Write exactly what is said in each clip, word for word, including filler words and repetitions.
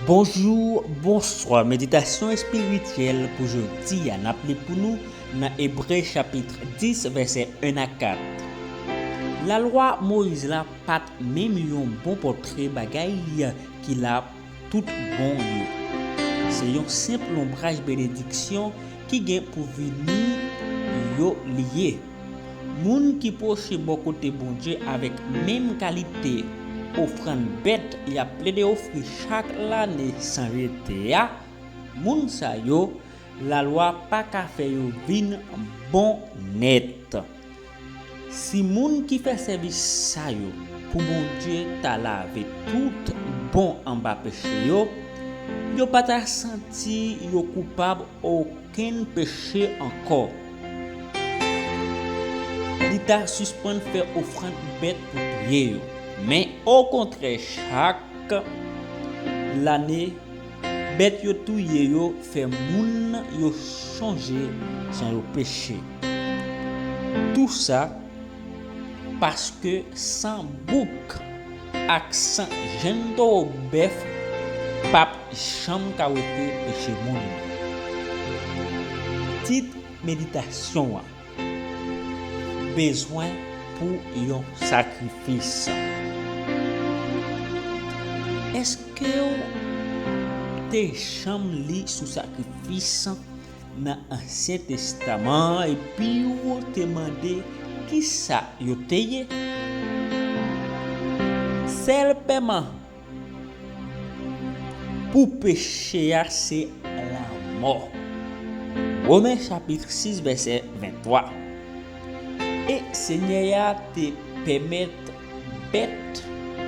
Bonjou, bonswa. Meditasyon espirityèl pou jodi a, n ap li pou nou nan Ebre chapit dis, vèsè en a kat. Lalwa Moyiz la pa t menm yon bon pòtre bagay ki la tout bon yo. Se yon senp lonbraj benediksyon ki gen pou vini yo li ye. Moun ki pwoche bò kote Bondye avèk menm kalite ofrann bèt y ap plede ofri chak lane san rete a, moun sa yo, lalwa pa ka fè yo vin bon nèt. Si moun ki fè sèvis sa yo pou Bondye ta lave tout bon anba peche yo, yo pa ta santi yo koupab okenn peche ankò. Li ta sispann fè ofrann bèt pou touye yo. Men okontrè, chak lane, bèt yo touye yo fè moun yo chonje jan yo peche. Tou sa paske san bouk ak san jenn towo bèf p ap janm ka wete peche moun. Tit meditasyon an: Bezwen pou yon sakrifis. Èske w te janm li sou sakrifis nan Ansyen Testaman an epi w te mande kisa yo te ye? Sèl pèman pou peche a se lanmò. Women chapit sis, vèsè venntwa. E Senyè a te pèmèt bèt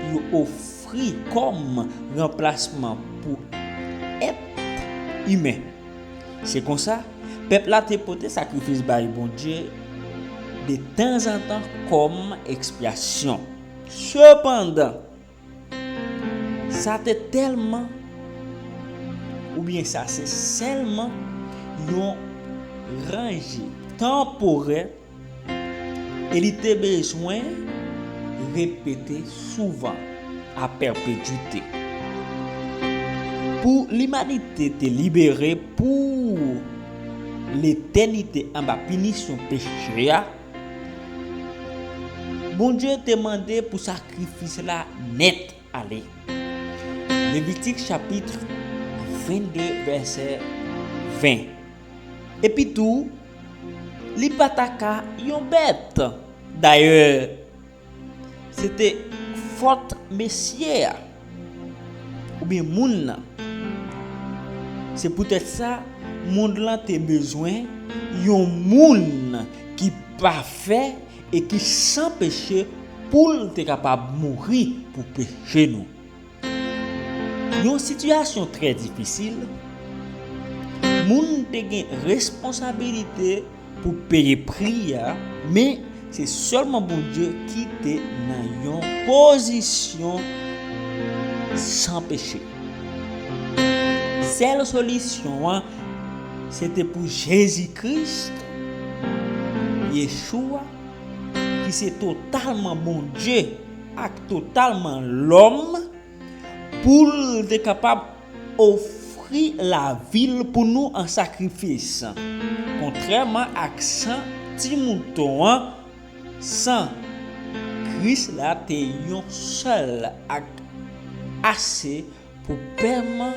yo ofri kòm ranplasman pou èt imen. Se konsa, pèp la te pote sakrifis bay Bondye detanzantan kòm ekspyasyon. Sepandan, sa te tèlman, oubyen sa se sèlman yon ranje tanporè, e li te bezwen repete souvan a pèpedite. Pou limanite te libere pou letènite anba pinisyon peche a, Bondye te mande pou sakrifis la nèt ale. Levitik chapit vennde, vèsè ven. Epitou, li pa ta ka yon bèt. Dayè, se te fòt mesye a, oubyen moun nan. Se poutèt sa, mond lan te bezwen yon moun ki pafè e ki san peche pou l te kapab mouri pou peche nou. Yon sitiyasyon trè difisil, moun te gen responsabilite pou peye pri a, men se sèlman Bondye ki te nan yon pozisyon san peche. Sèl solisyon an, se te pou Jezi Kris, Yeshua, ki se totalman Bondye ak totalman lòm, pou l te kapab ofri lavi l pou nou an sakrifis. Kontrèman ak san ti mouton an, san Kris la te yon sèl ak ase pou pèman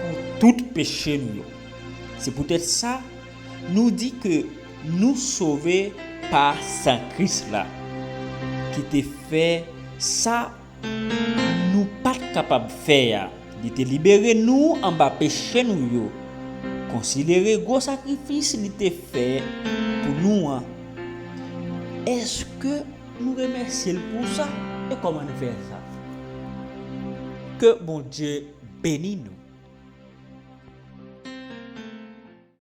pou tout peche nou yo. Se poutèt sa, nou di ke nou sove pa san Kris la, ki te fè sa nou pa t kapab fè a. Li te libere nou anba peche nou yo. Konsidere gwo sakrifis li te fè pou nou an. Èske nou remèsye l pou sa? E kòman n fè sa? Ke Bondye beni nou.